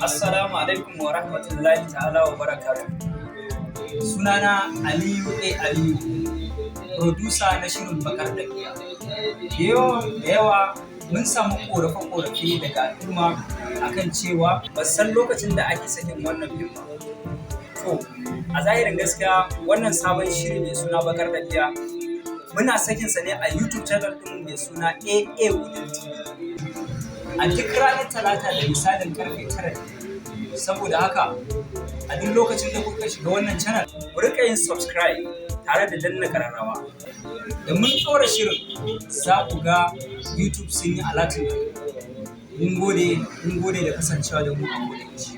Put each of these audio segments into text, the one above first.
Assalamu alaikum wa rahmatullahi ta'ala wa barakatuh. Sunana Aliyu A. Aliyu, producer na shirin Bakar Dabi'a. Da yawa da yawa mun samu ƙorafe-ƙorafe daga al'umma akan cewa ba su san lokacin da ake sakin wannan fim ba. To, a zahirin gaskiya, wannan sabon shiri mai suna Bakar Dabi'a muna sakinsa ne a YouTube channel ɗin mai suna AA Wudil TV a duk ranar Talata da misalin karfe 9. Saboda haka, a duk lokacin da kuka shiga wannan channel, ku rika yin subscribe tare da danna kararrawa. Da mun ɗora shirin, za ku ga YouTube sun yi alerting. Mun gode, mun gode da kasancewa da mu a kodayaushe.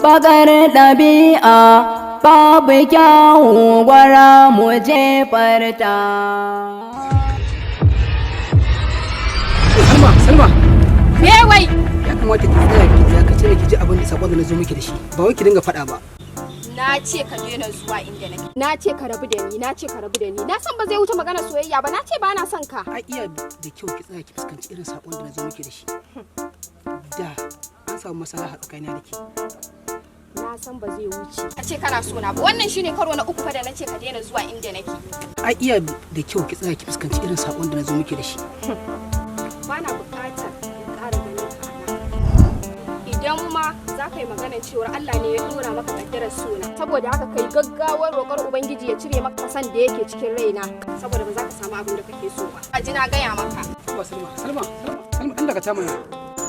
Bakar ɗabi'a babu kyawu, gwara mu jefarta. Salma, Salma. Me wai? Ya kamata ki tsaya ki dakace ne ki ji abin da sakon da na zo miki da shi. Ba wai ki dinga faɗa ba. Na ce ka daina zuwa inda nake. Na ce ka rabu da ni, na ce ka rabu da ni. Na san ba zai wuce magana soyayya ba, na ce ba na son ka. Ai iya da kyau ki tsaya ki fuskanci irin sakon da na zo miki da shi. Da an samu maslaha tsakanina da ke. Na san ba zai wuce ka ce kana so na ba. Wannan shine karo na uku fa da na ce ka daina zuwa inda nake. Ai iya da kyau ki tsaya ki fuskanci irin sakon da na zo miki da shi. Ba na buƙatar in ƙara ganin ka a nan. Idan ma za ka yi maganar cewar Allah ne ya ɗora maka ƙaddarar sona, saboda haka kai gaggawar roƙar Ubangiji ya cire maka san da yake cikin raina, saboda ba za ka samu abin da kake so ba. A ji na gaya maka. Ba Salma, Salma, Salma, Salma, an daga ta mana.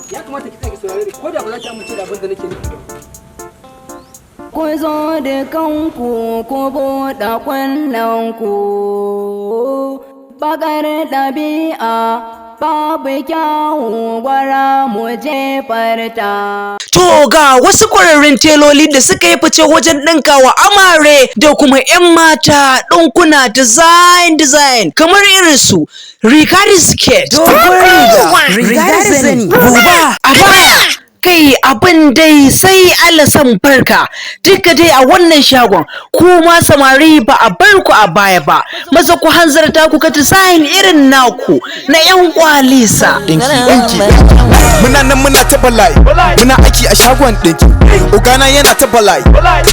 Ya kamata ki tsaya ki saurare ni ko da ba za ki amince da abin da nake nufi ba. Ku zo da kanku ku buɗe kunnenku. Bakar ɗabi'a babu kyawu, gwara mu jefarta. To, ga wasu ƙwararrun teloli da suka yi fice wajen ɗinkawa amare da kuma 'yan mata ɗinkuna design design, kamar irin su riga da siket, dogon riga, riga da zani, buba, abaya. Kai, abin dai sai Allah barka. Duka dai a wannan shagon. Kuma samari, ba a bar ku a baya ba. Maza ku hanzarta ku ga design irin naku na 'yan kwalisa. Dinki, dinki, muna nan muna ta bala'i, muna aiki a shagon dinki. Ogana yana ta bala'i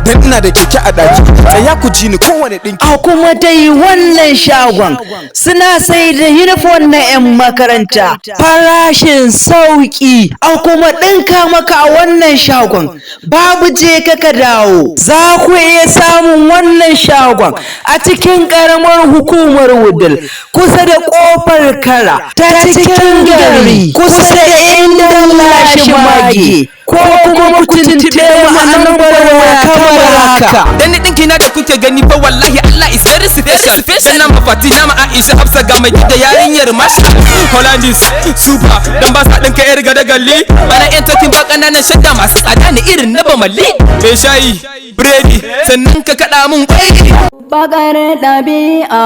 dan ina da keke a daki. Tsaya ku ji ni, kowane dinki. A kuma dai wannan shagon suna sai da uniform na 'yan makaranta farashin sauki, a kuma ɗinka maka a wannan shagon, babu je ka ka dawo. Za ku iya samun wannan shagon a cikin ƙaramar hukumar Wudil, kusa da ƙofar Kara ta cikin gari, kusa da inda lashe mage, ko kuma ku tuntuɓe mu a lambar waya kamar haka. naka. Dan ni dinki na da kuke gani fa, wallahi Allah is very special. Sannan mafati na ma Aisha, Hafsa, ga mai da yarinyar masha Hollandis super dan ba sa dinka yar gada galli. Bana yan tokin ba, kananan shadda masu tsada ne irin na Bamalli. Mai shayi, biredi, sannan ka kada mun kwai. Bakar ɗabi'a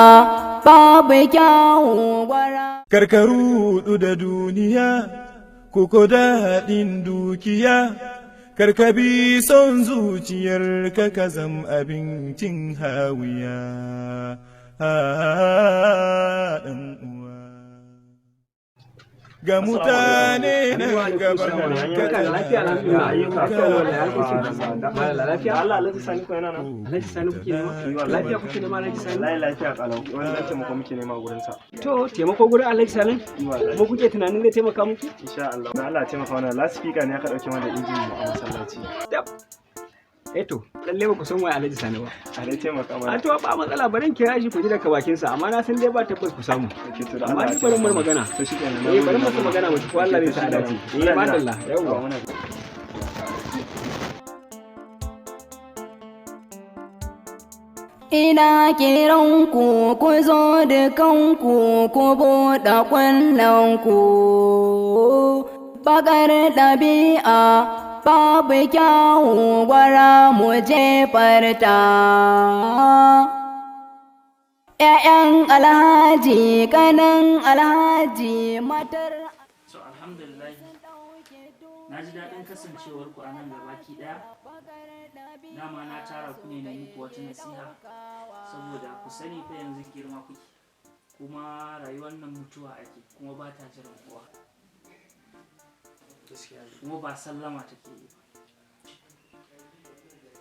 babu kyawu gwara. Karkaru da duniya, koko daɗin dukiya, karkabi son zuciyar ka, ka zam abincin hawiya. Ah, ɗan uwa. Ga mutane nan gaban ka. Lafiya, lafiya. Allah, Alhaji Sani ko yana nan? Alhaji Sani kuke nema? Lafiya kuke nema Alhaji Sani? Wallahi lafiya kalau. Wani dan taimako muke nema gurin sa. To, taimako gurin Alhaji Sani? Kuma kuke tunanin zai taimaka muku? Insha Allah. Dan Allah taimaka mana, loudspeaker ne aka dauke mana injin mu a masallaci. Eh to, lalle ba ku san waye Alhaji Sani ba. A dai taimaka mana. A to, ba matsala, bari in kira shi ku ji daga bakin sa, amma na san dai ba tabbas ku samu. Okay, to da Amma Allah. ni bari mu magana. To shikenan. Eh, bari mu magana mu ci ko Allah zai sa a dace. Eh, madalla, yawwa. Ina kiran ku, ku zo dukanku, ku buɗe kunnenku. Bakar ɗabi'a babu kyawu, gwara mu jefarta. ‘Ya'yan alhaji, ƙanan alhaji, matar So alhamdulillah, na ji daɗin kasancewar ku a nan gabaki ɗaya. Dama na tara ku ne na muku wata nasiha, saboda ku sani fa yanzu girma kuke, kuma rayuwar nan mutuwa ake, kuma ba ta jiran kowa, kuma ba sallama take yi ba.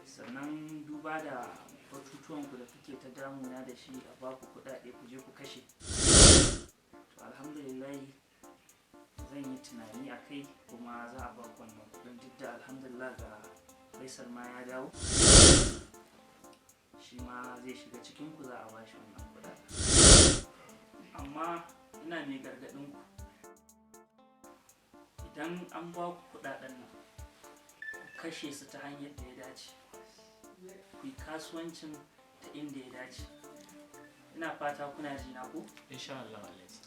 Sannan duba da batutuwan ku da kuke ta damuna da shi, a baku kuɗaɗe ku je ku kashe, to alhamdulillah zan yi tunani a kai, kuma za a baku wannan kuɗin. Duk da alhamdulillah ga Faisal ma ya dawo, shi ma zai shiga cikin ku, za a bashi wannan kuɗaɗen. Amma ina mai gargaɗin ku, idan an ba ku kuɗaɗen nan, ku kashe su ta hanyar da ya dace, ku yi kasuwancin ta inda ya dace. Ina fata kuna ji na ko? Insha Allah, Alhaji.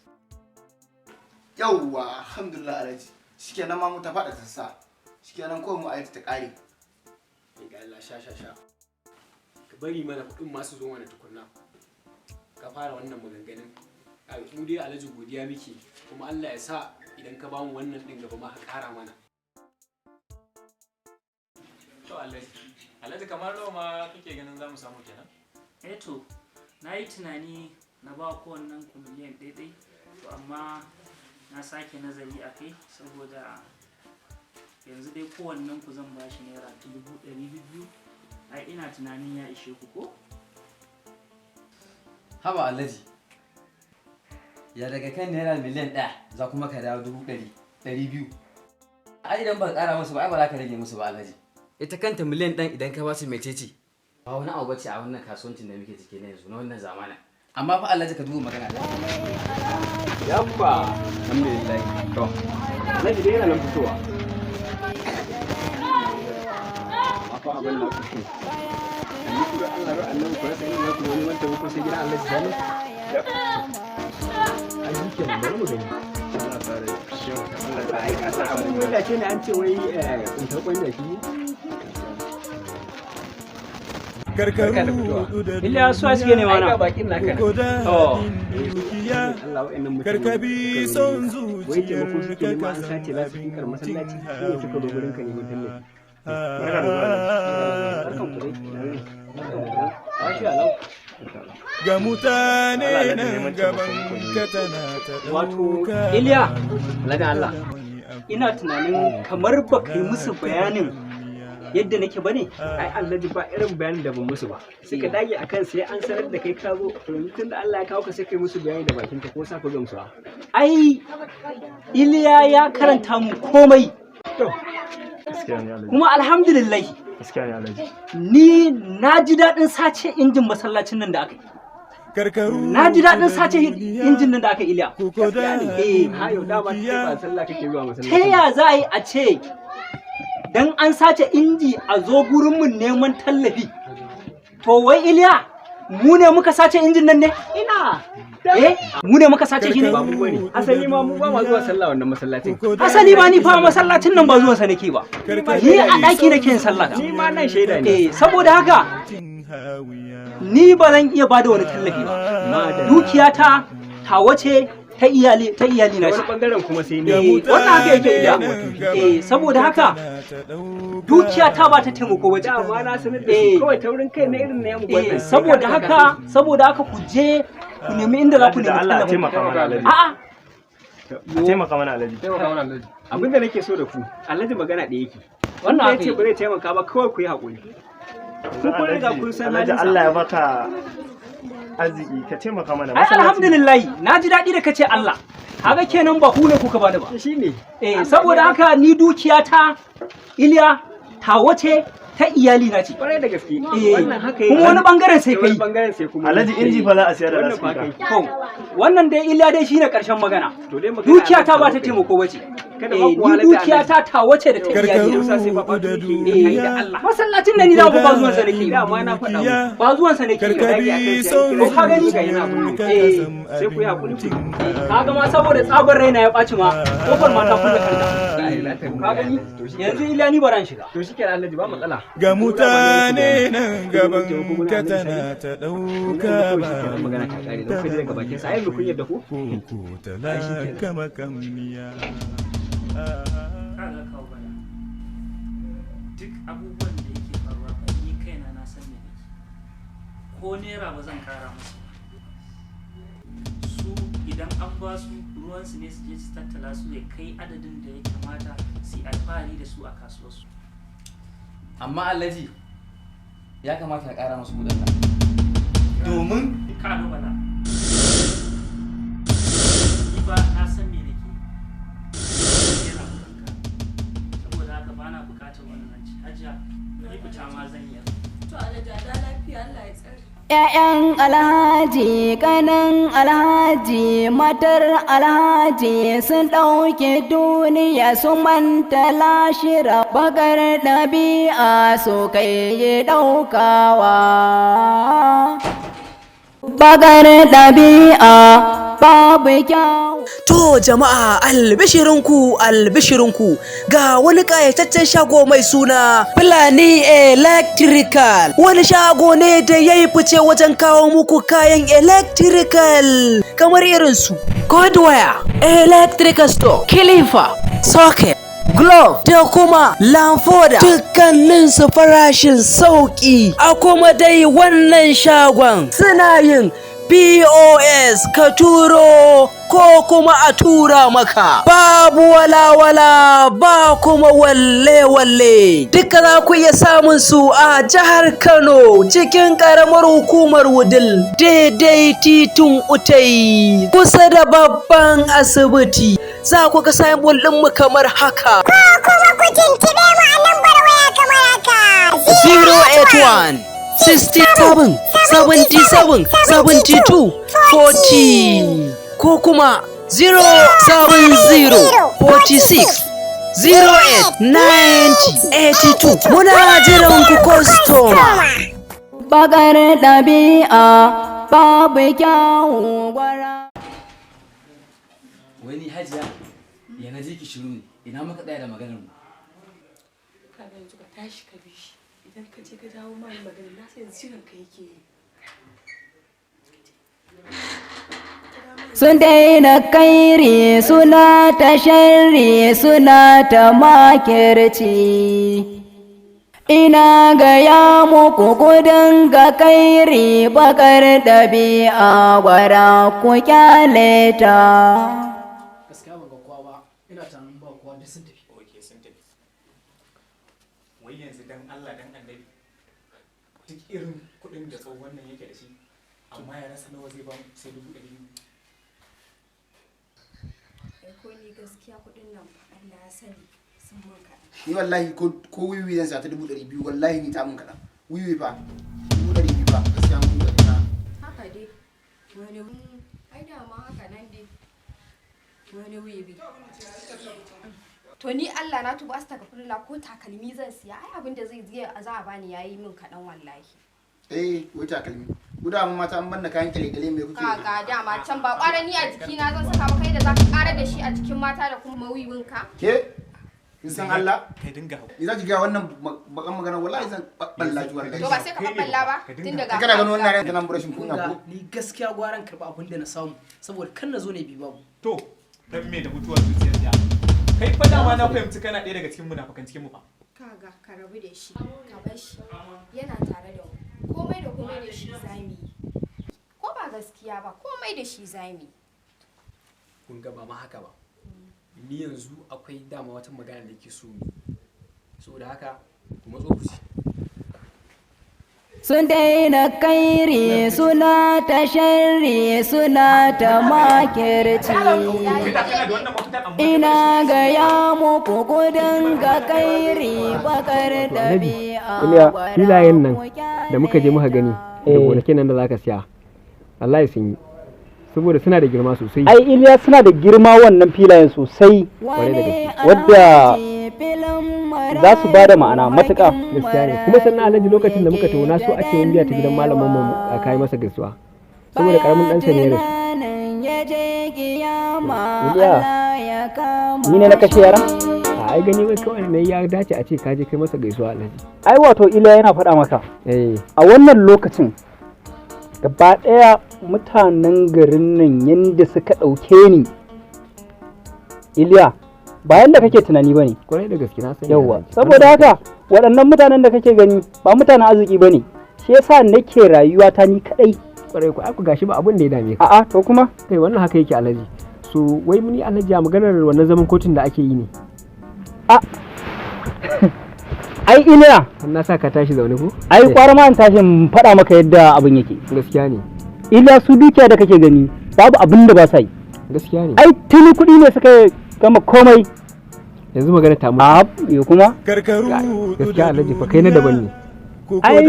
Yauwa, alhamdulillah Alhaji. Shikenan ma mu ta faɗa ta sa. Shikenan ko mu aiki ta ƙare. Ga Allah, sha sha sha. Ka bari mana kuɗin masu zo mana tukunna. Ka fara wannan maganganun. Ai, mu dai Alhaji godiya muke, kuma Allah ya sa idan ka bamu wannan ɗin gaba ma ka ƙara mana. To Alhaji, Alhaji, kamar nawa ma kake ganin za mu samu kenan? Eh to, na yi tunani na ba kowannen ku miliyan ɗaiɗai, to amma na sake nazari a kai, saboda yanzu dai kowannen ku zan ba shi ₦200,000. Ai ina tunanin ya ishe ku ko? Haba Alhaji, ya daga kan ₦1,000,000 za kuma ka dawo 200,000? Ai idan ba ka ƙara musu ba, ai ba za ka rage musu ba Alhaji. Ita kanta miliyan ɗan idan ka ba su mecece? Ba wani abu bace a wannan kasuwancin da muke ciki na yanzu, na wannan zamanin. Amma fa Alhaji, ka duba magana ta. Yabba, alhamdulillah. To, Alhaji dai yana nan fitowa. Amma fa abin na fito. Yanzu ku da Allah ran Annabi ku rasa inda za ku neman taimako sai gidan Alhaji Sani. Ai shi kenan, bari mu gani. Ai ka san abin da ce ne, an ce wai kuntar kwan jaki ne. Karkaru da Iliya, su suke nema na? Ai, ga bakin naka. Ko daɗin dukiya, Allah, wa'annan mutane karkabi son wai taimako zuciyar suke ka, nema, ka an sace zam lasifikar masallaci, abincin shi ne suka zo gurin ka neman tallafi. Barkan ku dai. Barkan ku dai. Lafiya lau. Ga mutane nan gaban ka tana ta Wato, ɗauka. Iliya, Alhaji Allah, ina tunanin kamar ba ka yi musu bayanin yadda nake ba ne? Ai Alhaji, ba irin bayanin da ban musu ba. Suka dage akan sai an sanar da kai ka zo, to yanzu tun da Allah ya kawo ka, sai kai musu bayani da bakinka ko sa ku gamsuwa. Ai, Iliya ya karanta mu komai. To, gaskiya ne Alhaji. Kuma alhamdulillah, Gaskiya ne Alhaji. ni na ji daɗin sace injin masallacin nan da aka yi. Na ji daɗin sace injin nan da aka yi, Iliya. Eh, Hayo dama kai ba sallah kake zuwa masallaci. Ta ya za a yi a ce dan an sace inji a zo gurinmu neman tallafi? To wai Iliya, mu ne muka sace injin nan ne? Ina. Eh, mu ne muka sace shi ne? Ba mu bane. Asali ma mu ba ma zuwa sallah wannan masallacin. Asali ma ni fa masallacin nan ba zuwan sa nake ba. Ni a daki nake yin sallah. Ni ma nan shaida ne. Eh, saboda haka ni ba zan iya bada wani tallafi ba. Dukiyata tawa ce, ta iyali, ta iyali na Wani ce. bangaren kuma sai ni. Eh, wannan haka yake Iliya. Eh, saboda haka dukiyata ba ta taimako ba ce. Dama na sanar da su kawai taurin kai na irin na yan Eh, gwannan. saboda haka ku je ku nemi inda za ku nemi Da Allah tallafin. taimaka mana Alhaji. A'a. A taimaka mana Alhaji. Taimaka mana Alhaji. Abin da nake so da ku, Alhaji magana ɗaya yake. Wannan Wannan haka ya ce ba zai taimaka ba, kawai ku yi haƙuri. Ku kun riga kun san Alhaji, halinsa. Allah ya baka arziki, ka taimaka mana. Ai alhamdulillah, na ji daɗi da kace Allah. Kaga kenan ba ku ne kuka bani ba. Shine. Eh, saboda haka ni dukiyata Iliya tawa ce, ta iyali na ce. Kwarai da gaske. Eh, Wannan haka yake. kuma wani bangaren sai kai. Wani bangaren sai kuma. Alhaji, inji fa za a siya da Wannan fa lasfika. haka yake. To, wannan dai Iliya dai shine karshen magana. To dai magana Dukiyata ba akan ta kai. taimako bace. Kada Eh, ma ku ni wahalar da dukiyata tawa ce da ta iyali na. Musa sai ba ɓato yake yi da Allah. Masallacin nan ni da ba zuwan sa nake. Dama na faɗa muku. Ba zuwan sa nake. Karkabi son To ka gani? Ga yana abun nan. Eh, Sai ku yi haƙuri ku. kaga ma saboda tsabar raina ya ɓaci ma kofar ma ta kulle kanta. Ka gani? Yanzu Iliya ni baran shiga. To shi kenan Alhaji, ba matsala. Ga mutane nan gaban ka tana ta ɗauka ba. Magana ta ƙare, don kuji daga bakin sa. Ai yanzu kun yarda ko? Ko talaka makamniya. Kaga kawo bala, duk abubuwan da yake faruwa fa ni kaina na san me nake. Ko naira ba zan kara musu ba. Su idan an ba su, ruwansu ne, su je su tattala su ya kai adadin da ya kamata su yi alfahari da su a kasuwarsu. Amma Alhaji, ya kamata ka ƙara musu kuɗin nan. Domin Kano bala, ni ba na san me nake. Yana bukanka, saboda haka ba na bukatar wani zance. Hajiya, ni fita ma zan yi. To Alhaji, a da lafiya, Allah ya tsare. ‘Ya'yan Alhaji, ƙanan Alhaji, matar Alhaji sun ɗauke duniya su manta lashira, bakar ɗabi'a su kai yi ɗaukawa. Bakar ɗabi'a babu kyau. To jama'a, albishirinku, albishirinku, ga wani ƙayataccen shago mai suna Fulani Electrical. Wani shago ne da ya yi fice wajen kawo muku kayan electrical kamar irin su wire, electrical store, kilifa, socket, glove da kuma lamfoda, dukkanin su farashin sauki. A kuma dai wannan shagon suna yin POS, ka turo ko kuma a tura maka. Babu walawala ba kuma walle-walle. Duka za ku iya samun su a jihar Kano, cikin ƙaramar hukumar Wudil, daidai titin Utai, kusa da babban asibiti. Za ku ga signboard ɗinmu kamar haka. Ko kuma ku tuntuɓe mu a lambar waya kamar haka: 081 67 77 72 40 ko kuma 070 46 08 90 82. Muna jiran ku kwastoma. Bakar ɗabi'a babu kyau gwara. Wani Hajiya, ya na ji ki shiru ne, ina muka tsaya da maganar mu? Kaga yanzu ka tashi ka bi shi. Idan ka je ka dawo ma yi magana, na san yanzu jiran ka yake yi. Sun daina kairi, suna ta sharri, suna ta makirci. Ina gaya muku, ku dinga kairi, bakar ɗabi'a gwara ku kyale ta. Gaskiya ban ga kowa ba, ina tunanin ba kowa, duk sun tafi. Ok, sun tafi. Wai yanzu dan Allah dan Annabi, duk irin kuɗin da tsohon nan yake da shi, amma ya rasa nawa zai ba mu sai 200,000. Ai ko ni gaskiya kuɗin nan fa Allah ya sani sun mun kaɗan. Ni wallahi ko wiwi zan sa ta 200,000, wallahi ni ta mun kaɗan. Wiwi fa 200,000 fa, gaskiya mun ga ina. Haka dai wani, ai dama haka nan dai wani wiwi. To ni Allah na tuba, astaghfirullah, ko takalmi zan siya, ai abin da zai za a bani yayi min kaɗan wallahi. Eh, wai takalmi. Guda mun mata an banna kayan kyale-kyale me kuke? Kaga dama can ba ƙwara ni a jikina zan saka ba, kai da zaka ƙara da shi a jikin mata da kuma wiwinka. Ke? Kin san Allah? Kai dinga hau. Ni za ki ga wannan bakan magana, wallahi zan balla ki wallahi. To ba sai ka babballa ba tun daga Kana ganin wannan ran kana burashin kunya ko? Ni gaskiya gwaran karɓa abin da na samu saboda kan na zo ne bi babu. To, dan me da mutuwar zuciyar ja. Kai fa dama na fahimci kana ɗaya daga cikin munafukan cikin mu fa. Kaga ka rabu da shi, ka bar shi, yana tare da mu. Komai da komai da shi zamu yi. Ko ba gaskiya ba, komai da shi zamu yi. Kun ga ba ma haka ba, ni yanzu akwai dama wata magana da ke so mu yi. Saboda haka ku matso ku ci. Sun daina kairi, suna ta sharri, suna ta makirci. Ina gaya muku, ku dinga kairi, bakar ɗabi'a. Iliya, filayen nan da muka je muka gani da gonakin nan da zaka siya, wallahi sun yi saboda suna da girma sosai. Ai Iliya, suna da girma wannan filayen sosai, Kwarai da gaske. Wadda za su ba da ma'ana matuƙa. Gaskiya ne. Kuma sannan Alhaji, lokacin da muka tafi na so ake mun biya ta gidan malamin mu a kai masa gaisuwa saboda karamin ɗansa ne ya rasu. Iliya, ni ne na kashe yaran? A ai gani wai kawai ne ya dace a ce ka je kai masa gaisuwa, Alhaji. Ai wato Iliya, yana faɗa maka, a wannan lokacin gaba ɗaya mutanen garin nan yadda suka ɗauke ni, Iliya, ba yanda kake tunani ba ne. Kwarai da gaske, na sani. Yawwa, Alhaji. Saboda haka waɗannan mutanen da kake gani ba mutanen arziki ba ne, shi yasa nake rayuwa ta ni kaɗai. Kwarai ku, ai ku gashi ba abin da ya dame ka. A'a, to kuma kai wannan haka yake, Alhaji. So wai muni Alhaji, a maganar wannan zaman kotun da ake yi ne? A ai Iliya, na sa ka tashi zaune ko? Ai kwara ma in tashi in faɗa maka yadda abin yake. Gaskiya ne. Iliya, su dukiya da kake gani babu abin da ba sa yi. Gaskiya ne. Ai tuni kuɗi ne suka gama komai. Yanzu magana ta mutu. A yo kuma Gaskiya Alhaji fa kai na daban ne. Ai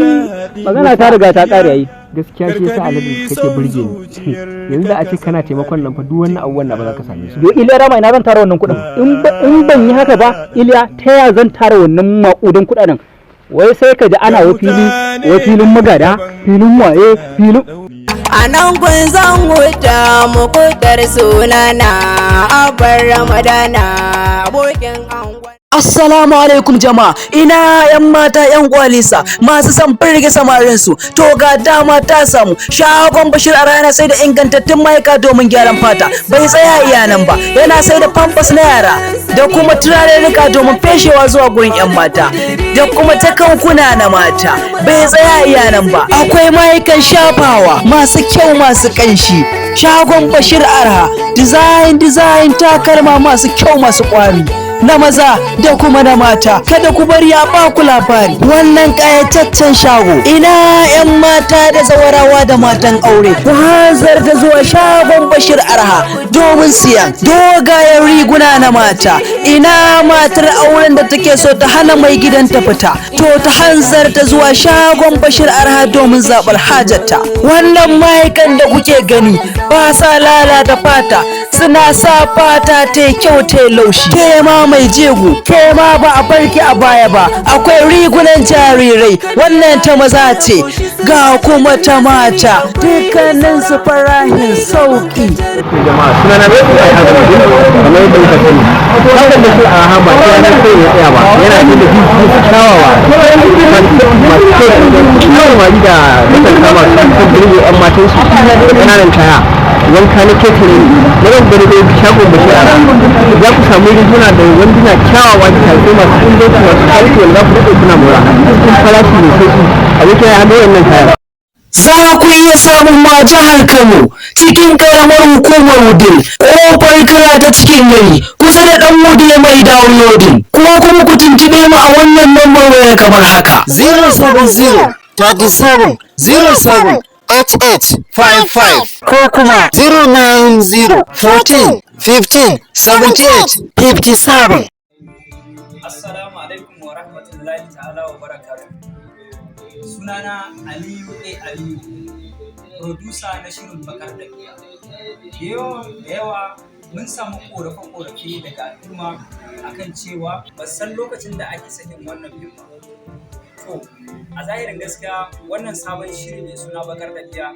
magana ta riga ta ƙare ai. Gaskiya shi yasa Alhaji kake burge ni. Yanzu da a ce kana taimakon nan fa, duk wannan abubuwan na ba za ka same su. Yo Iliya, rama ina zan tara wannan kuɗin? In ban yi haka ba, Iliya, ta ya zan tara wannan maƙudan kuɗaɗen? Wai sai ka ji ana wa fili, wai filin magada, filin waye, filin A nan kun zan huta mukutar sunana Abban Ramadana, abokin angon. Assalamu alaikum jama'a, ina yan mata yan kwalisa masu son firge samarin su, to ga dama ta samu. Shagon Bashir a rana sai da ingantattun ma'aika domin gyaran fata. Bai tsaya iya nan ba, yana sai da pampers na yara da kuma turarurruka domin feshewa zuwa gurin yan mata da kuma takankuna na mata. Bai tsaya iya nan ba, akwai ma'aikan shafawa masu kyau masu kanshi. Shagon Bashir Arha, design design takalma masu kyau masu kwari na maza da kuma na mata. Kada ku bari ya ba ku labari wannan ƙayataccen shago. Ina 'yan mata da zawarawa da matan aure, ku hanzarta zuwa shagon Bashir Arha domin siyan dogayen riguna na mata. Ina matar auren da take so ta hana mai gidanta fita, to ta hanzarta zuwa shagon Bashir Arha domin zaɓar hajarta. Wannan ma'aikan da kuke gani ba sa lalata fata, suna sa fata ta yi kyau ta yi laushi. Ke ma mai jego, ke ma ba a barki a baya ba, akwai rigunan jarirai. Wannan ta maza ce, ga kuma ta mata, dukkanin su farahin sauki. Jama'a, suna na bai azumi kamar yadda muka sani, hakan da shi a haba ya nan kai ya tsaya ba, yana cikin da su kyawawa masu kyau mari da mutan kama su sun birge yan matan su da kananan kaya wanka na ketare na ran gani da shagon Bashir Ara za ku samu riguna da wanduna kyawawa da tafi masu inganci masu kwaliti wanda za ku daɗe kuna mora cikin farashi mai sauki. Abokin ya ga wannan kayan. Za ku iya samun ma jihar Kano, cikin karamar hukumar Wudil, kofar kira ta cikin gari, kusa da dan Wudil mai downloading. Ko kuma ku tuntube mu a wannan lambar waya kamar haka: 070 37 07 88 55 ko kuma 090 14 15 78 57. Assalamu alaikum wa rahmatullahi ta'ala wa barakatuh. Sunana Aliyu A. Aliyu, producer na shirin Bakar Dabi'a. Da yawa da yawa mun samu korafe-korafe daga al'umma akan cewa ba san lokacin da ake sakin wannan fim ba. To, A zahirin gaskiya, wannan sabon shiri mai suna Bakar Ɗabi'a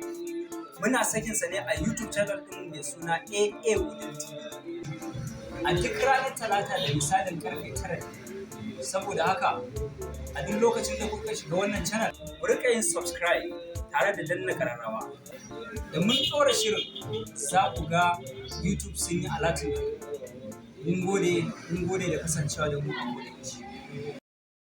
muna sakinsa ne a YouTube channel ɗin mai suna AA Wudil TV a duk ranar Talata da misalin karfe 9. Saboda haka, a duk lokacin da kuka shiga wannan channel, ku rika yin subscribe tare da danna kararrawa. Da mun ɗora shirin, za ku ga YouTube sun yi alerting. Mun gode, mun gode da kasancewa da mu a koda yaushe.